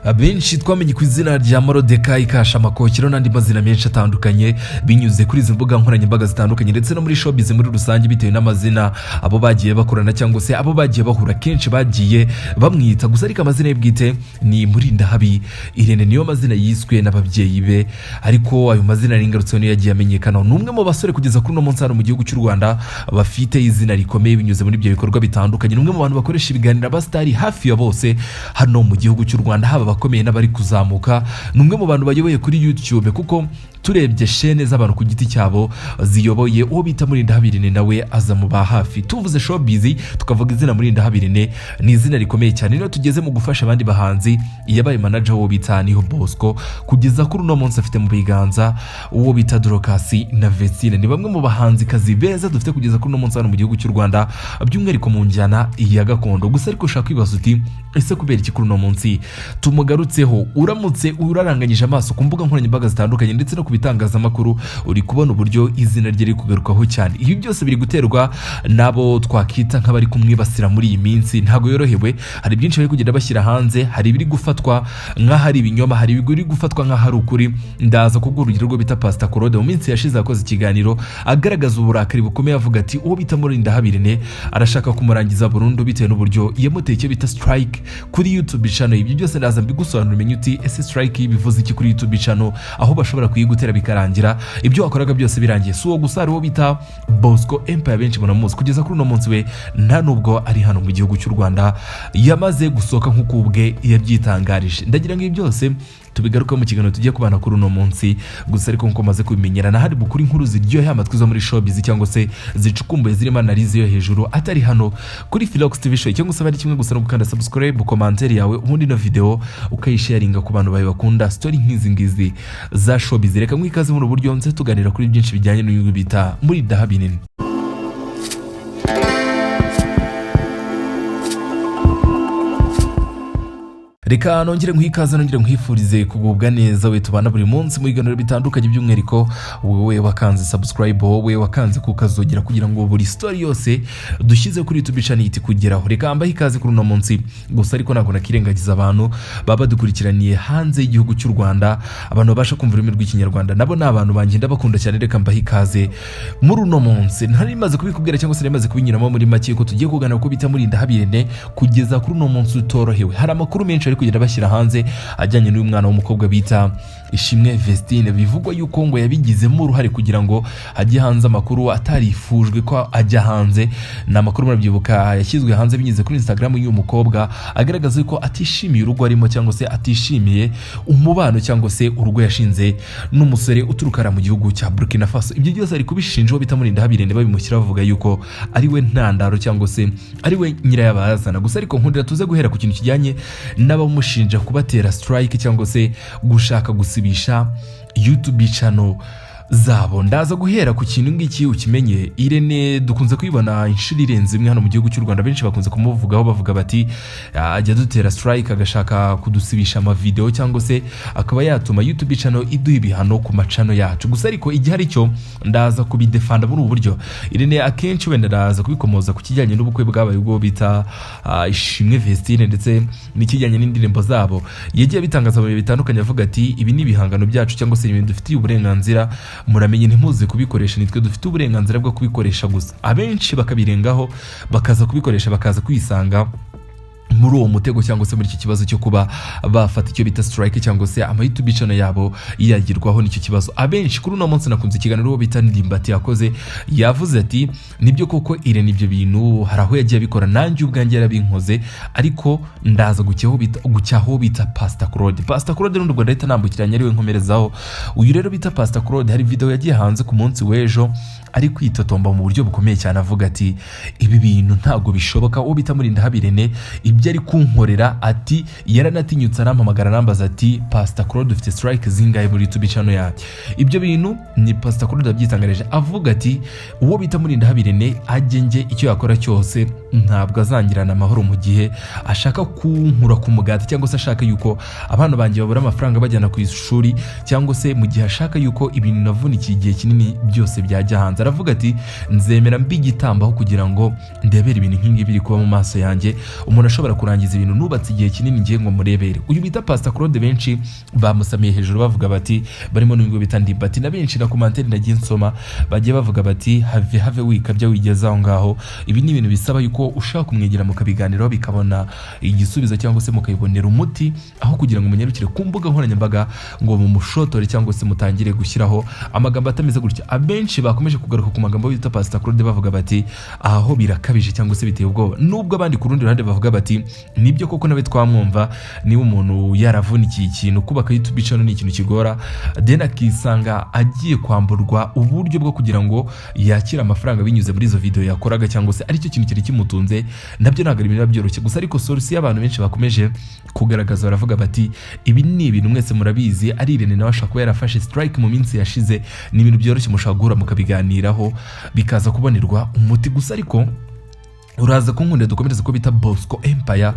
Abenshi twamenye ku izina rya Morodekayi Kashamakokero n'andi mazina menshi atandukanye binyuze kuri izi mbuga nkoranyambaga zitandukanye ndetse no muri showbiz muri rusange, bitewe n'amazina abo bagiye bakorana cyangwa se abo bagiye bahura kenshi bagiye bamwita. Gusa ariko amazina ye bwite ni Murindahabi Irene, niyo mazina yiswe n'ababyeyi be, ariko ayo mazina n'ingarutseho niyo yagiye amenyekana. Ni umwe mu basore kugeza kuri uno munsi hano mu gihugu cy'u Rwanda bafite izina rikomeye binyuze muri ibyo bikorwa bitandukanye. Ni umwe mu bantu bakoresha ibiganiro abasitari hafi ya bose hano mu gihugu cy'u Rwanda, haba abakomeye n'abari kuzamuka. Ni umwe mu bantu bayoboye kuri YouTube, kuko turebye shene z'abantu ku giti cyabo ziyoboye, uwo bita Murindahabi Irene nawe aza mu ba hafi. Tuvuze showbiz tukavuga izina Murindahabi Irene, ni izina rikomeye cyane. Niyo tugeze mu gufasha abandi bahanzi, yabaye manager uwo bita Niyo Bosco, kugeza kuri uno munsi afite mu biganza uwo bita Dorcas na Vestine. Ni bamwe mu bahanzikazi beza dufite kugeza kuri uno munsi hano mu gihugu cy'u Rwanda, by'umwihariko mu njyana ya gakondo. Gusa ariko ushaka kwibaza uti: "Ese kubera iki kuri uno munsi tumugarutseho?" Uramutse uraranganyije amaso ku mbuga nkoranyambaga zitandukanye ndetse no ku bitangazamakuru, uri kubona uburyo izina rye riri kugarukaho cyane. Ibi byose biri guterwa n'abo twakita nk'abari kumwibasira muri iyi minsi. Ntabwo yorohewe, hari byinshi bari kugenda bashyira hanze, hari ibiri gufatwa nk'aho ari ibinyoma, hari ibiri gufatwa nk'aho ari ukuri. Ndaza kubwira urugero rwo bita Pastor Claude. Mu minsi yashize yakoze ikiganiro agaragaza uburakari bukomeye, avuga ati uwo bita Murindahabi Irene arashaka kumurangiza burundu bitewe n'uburyo yamuteye icyo bita strike kuri YouTube channel. Ibyo byose ndaza mbigusobanura, umenye uti: "Ese strike bivuze iki kuri YouTube channel?" Aho bashobora kuyigutera bikarangira ibyo wakoraga byose birangiye. Si uwo gusa, hari uwo bita Bosco Empire, benshi munamuzi. Kugeza kuri uno munsi we nta nubwo ari hano mu gihugu cy'u Rwanda, yamaze gusohoka nk'uko ubwe yabyitangarije. Ndagira ngo ibi byose tubigarukaho mu kiganiro tugiye kubana kuri uno munsi. Gusa ariko nkuko maze kubimenyera, nahari bukuri inkuru ziryoheye amatwi zo muri showbiz cyangwa se zicukumbuye zirimo analyse yo hejuru, atari hano kuri Philox TV Show. Cyangwa se ari kimwe gusa no gukanda subscribe, commentaire yawe, ubundi no video ukayisharinga ku bantu bawe bakunda story nk'izi ngizi za showbiz. Reka mwikaze muri uburyo nze tuganira kuri byinshi bijyanye n'uyu bita Murindahabi Irene. Reka nongere nkwikaze, nongere nkwifurize kugubwa neza we tubana buri munsi mu biganiro bitandukanye, by'umwihariko wowe wakanze subscribe, wowe wakanze kukazogera kugira ngo buri story yose dushyize kuri YouTube channel ihite kugeraho. Reka mbahe ikaze kuri uno munsi. Gusa ariko ntabwo nakirengagiza abantu baba badukurikiraniye hanze y'igihugu cy'u Rwanda, abantu babasha kumva ururimi rw'Ikinyarwanda, nabo ni abantu banjye, ndabakunda cyane. Reka mbahe ikaze muri uno munsi. Ntari maze kubikubwira cyangwa se nari maze kubinyuramo muri make ko tugiye kuganira ko bita Murindahabi Irene kugeza kuri uno munsi utorohewe. Hari amakuru menshi ari kugenda bashyira hanze ajyanye n'uyu mwana w'umukobwa bita Ishimwe Vestine, bivugwa yuko ngo yabigizemo uruhare kugira ngo ajye hanze amakuru atarifujwe ko ajya hanze. Ni amakuru murabyibuka yashyizwe hanze binyuze kuri Instagram y'uyu mukobwa, agaragaza ko atishimiye urugo arimo cyangwa se atishimiye umubano cyangwa se urugo yashinze n'umusore uturuka mu gihugu cya Burkina Faso. Ibyo byose ari kubishinja uwo bita Murindahabi Irene, babimushyira bavuga yuko ari we ntandaro cyangwa se ari we nyirayabayazana. Gusa ariko nkundira tuze guhera ku kintu kijyanye n'abamushinja kubatera strike cyangwa se gushaka gusibisha YouTube channel zabo. Ndaza guhera ku kintu ngiki ukimenye. Irene dukunze kwibona inshuro irenze imwe hano mu gihugu cy'u Rwanda, benshi bakunze kumuvugaho bavuga bati ajya dutera strike, agashaka kudusibisha amavideo cyangwa se akaba yatuma YouTube channel iduha ibihano ku macano yacu. Gusa ariko igihari cyo ndaza kubidefanda muri ubu buryo. Irene akenshi wenda ndaza kubikomoza ku kijyanye n'ubukwe bwabaye ubwo bita Ishimwe Vestine ndetse n'ikijyanye n'indirimbo zabo, yagiye abitangaza mu bihe bitandukanye avuga ati ibi ni ibihangano byacu cyangwa se ibintu dufitiye uburenganzira, muramenye ntimuze kubikoresha, nitwe dufite uburenganzira bwo kubikoresha. Gusa abenshi bakabirengaho bakaza kubikoresha, bakaza kwisanga muri uwo mutego cyangwa se muri iki kibazo cyo kuba bafata icyo bita strike cyangwa se ama YouTube channel yabo yagirwaho n'icyo kibazo. Abenshi kuri uno munsi nakunze ikiganiro uwo bita Ndimbati yakoze, yavuze ati nibyo koko Irene ibyo bintu hari aho yagiye abikora, nanjye ubwanjye yarabinkoze, ariko ndaza gucyaho bita Pastor Claude. Pastor Claude n'undi ubwo ndahita nambukiranya ariwe nkomerezaho. Uyu rero bita Pastor Claude, hari video yagiye hanze ku munsi w'ejo ari kwitotomba mu buryo bukomeye cyane, avuga ati ibi bintu ntabwo bishoboka, uwo bita Murindahabi Irene ibyo ari kunkorera. Ati yaranatinyutse arampamagara, arambaza ati: "Pastor Claude, ufite strike zingahe muri YouTube channel yawe?" Ibyo bintu ni Pastor Claude yabyitangarije, avuga ati uwo bita Murindahabi Irene ajye njye icyo yakora cyose ntabwo azangirana amahoro mu gihe ashaka kunkura ku mugati cyangwa se ashaka yuko abana banjye babura amafaranga bajyana ku ishuri cyangwa se mu gihe ashaka yuko ibintu navunikiye igihe kinini byose byajya hanze. Aravuga ati nzemera mbigitambaho kugira ngo ndebere ibintu nk'ingibi biri kuba mu maso yanjye, umuntu ashobora kurangiza ibintu nubatse igihe kinini ngiye ngo murebere. Uyu bita Pastor Claude, benshi bamusamiye hejuru bavuga bati, barimo n'uyu bita Ndimbati na benshi, na commentaire nagiye nsoma bagiye bavuga bati: "Have, have, wikabya wigeze aho ngaho." Ibi ni ibintu bisaba yuko ushaka kumwegera mukabiganiraho, bikabona igisubizo cyangwa se mukayibonera umuti, aho kugira ngo munyarukire ku mbuga nkoranyambaga ngo mumushotore cyangwa se mutangire gushyiraho amagambo atameze gutya. Abenshi bakomeje kugaruka ku magambo bita Pastor Claude bavuga bati: "Aho birakabije cyangwa se biteye ubwoba," nubwo abandi ku rundi ruhande bavuga bati: "Nibyo koko, nawe twamwumva. Niba umuntu yaravunikiye ikintu, kubaka YouTube channel ni ikintu kigora, then akisanga agiye kwamburwa uburyo bwo kugira ngo yakire amafaranga binyuze muri izo video yakoraga, cyangwa se aricyo kintu cyari kimutunze, nabyo ntabwo ari ibintu biba byoroshye." Gusa ariko solution y'abantu benshi bakomeje kugaragaza, baravuga bati: "Ibi ni ibintu mwese murabizi, ari Irene nawe ashobora kuba yarafashe strike mu minsi yashize, ni ibintu byoroshye, mushobora guhura mukabiganiraho bikaza kubonerwa umuti." Gusa ariko uraza kunkundira dukomereze ko bita Bosco Empire.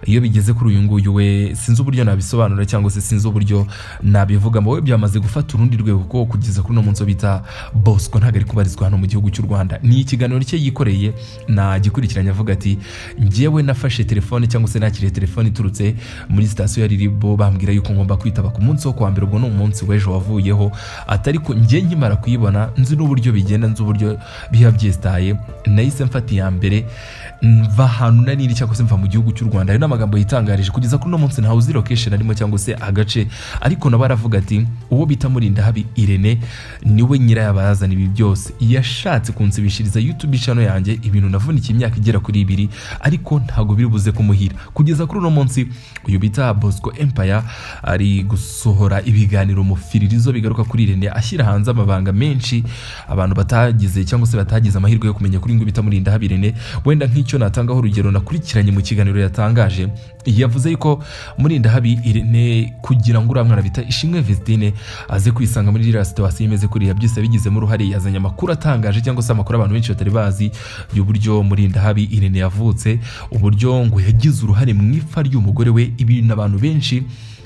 Iyo bigeze kuri uyu nguyu we, sinzi uburyo nabisobanura cyangwa se sinzi uburyo nabivugamo, we byamaze gufata urundi rwego, kuko kugeza kuri uno munsi wo bita Bosco ntabwo ari kubarizwa hano mu gihugu cy'u Rwanda. Ni ikiganiro cye yikoreye nagikurikiranye, avuga ati: "Njyewe nafashe telefone cyangwa se nakiriye telefone iturutse muri sitasiyo ya RIB, bambwira yuko ngomba kwitaba ku munsi wo kuwa mbere." Ubwo ni umunsi w'ejo wavuyeho. Atari ko njye nkimara kuyibona, nzi n'uburyo bigenda, nzi uburyo biba byesitaye, nahise mfata iya mbere mva ahantu nari cyangwa se mva mu gihugu cy'u Rwanda. Ayo ni amagambo yitangarije. Kugeza kuri uno munsi ntawe uzi location arimo cyangwa se agace, ariko nabo aravuga ati: "Uwo bita Murindahabi Irene niwe nyirayabayazana ibi byose, yashatse kunsibishiriza YouTube channel yanjye, ibintu navunikiye imyaka igera kuri 2, ariko ntabwo biri buze kumuhira." Kugeza kuri uno munsi uyu bita Bosco Empire ari gusohora ibiganiro mu firirizo bigaruka kuri Irene, ashyira hanze amabanga menshi abantu batagize cyangwa se batagize amahirwe yo kumenya kuri ngo bita Murindahabi Irene. Wenda nk'icyo natangaho urugero nakurikiranye mu kiganiro yatangaje, yavuze yuko Murindahabi Irene, kugira ngo uriya mwana bita Ishimwe Vestine aze kwisanga muri iriya situation imeze kuriya, byose yabigizemo uruhare. Yazanye amakuru atangaje cyangwa se amakuru abantu benshi batari bazi y'uburyo Murindahabi Irene yavutse, uburyo ngo yagize uruhare mu ipfa ry'umugore we, ibintu abantu benshi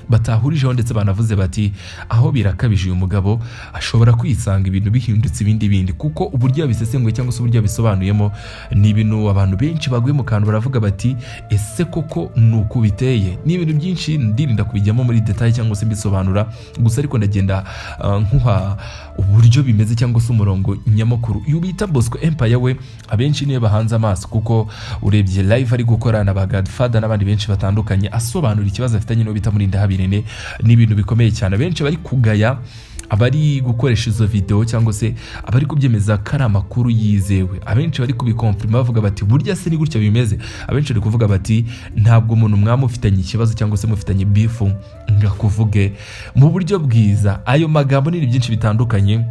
batahurijeho, ndetse banavuze bati: "Aho birakabije, uyu mugabo ashobora kwisanga ibintu bihindutse ibindi bindi," kuko uburyo yabisesenguye cyangwa se uburyo yabisobanuyemo ni ibintu abantu benshi baguye mu kantu, baravuga bati: "Ese koko ni uku biteye?" Ni ibintu byinshi, ndirinda kubijyamo muri détail cyangwa se mbisobanura, gusa ariko ndagenda nkuha uburyo bimeze cyangwa se umurongo nyamukuru. Uyu bita Bosco Empire we, abenshi niyo bahanze amaso, kuko urebye live ari gukora na ba Godfather n'abandi benshi batandukanye, asobanura ikibazo afitanye n'uwo bita Murindahabi Irene, ni ibintu bikomeye cyane. Abenshi bari kugaya abari gukoresha izo video cyangwa se abari kubyemeza ko ari amakuru yizewe. Abenshi bari kubikonfirma bavuga bati: "Burya se ni gutya bimeze?" Abenshi bari kuvuga bati: "Ntabwo umuntu mwaba mufitanye ikibazo cyangwa se mufitanye beef ngo akuvuge mu buryo bwiza." Ayo magambo ni byinshi bitandukanye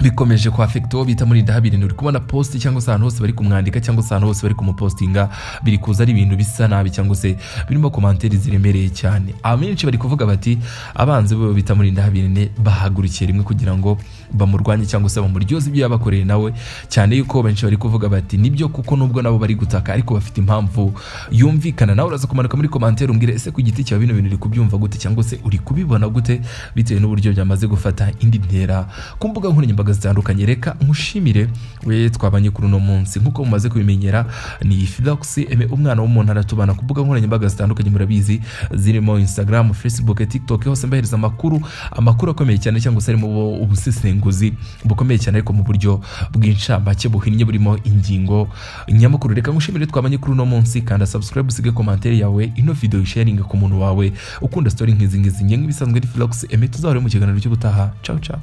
bikomeje kwa affecta uwo bita Murindahabi Irene. Uri kubona post cyangwa se ahantu hose bari kumwandika cyangwa se ahantu hose bari kumupostinga, biri kuza ari ibintu bisa nabi cyangwa se birimo commentaire ziremereye cyane. Abenshi bari kuvuga bati: "Abanzi be bita Murindahabi Irene bahagurukiye rimwe kugira ngo bamurwanye cyangwa se bamuryoze ibyo yabakoreye nawe," cyane yuko benshi bari kuvuga bati: "Nibyo kuko nubwo nabo bari gutaka, ariko bafite impamvu yumvikana." Nawe uraza kumanuka muri commentaire umbwire: ese ku giti cyawe bino bintu uri kubyumva gute cyangwa se uri kubibona gute, bitewe n'uburyo byamaze gufata indi ntera ku mbuga nkoranyambaga zitandukanye? Reka nkushimire we twabanye kuri uno munsi. Nk'uko mumaze kubimenyera, ni Filox Eme, umwana w'umuntu, aratubana ku mbuga nkoranyambaga zitandukanye murabizi, zirimo Instagram, Facebook, TikTok, hose mbahereza amakuru akomeye cyane cyangwa se arimo ubusesenguzi bukomeye cyane, ariko mu buryo bw'incamake buhinnye, burimo ingingo nyamukuru. Reka nkushimire twabanye kuri uno munsi. Kanda subscribe, usige commentaire yawe, ino video sharing ku muntu wawe ukunda story nk'izi ngizi. Nge nk'ibisanzwe ni Filox Eme, tuzahore mu kiganiro cy'ubutaha. Ciao ciao.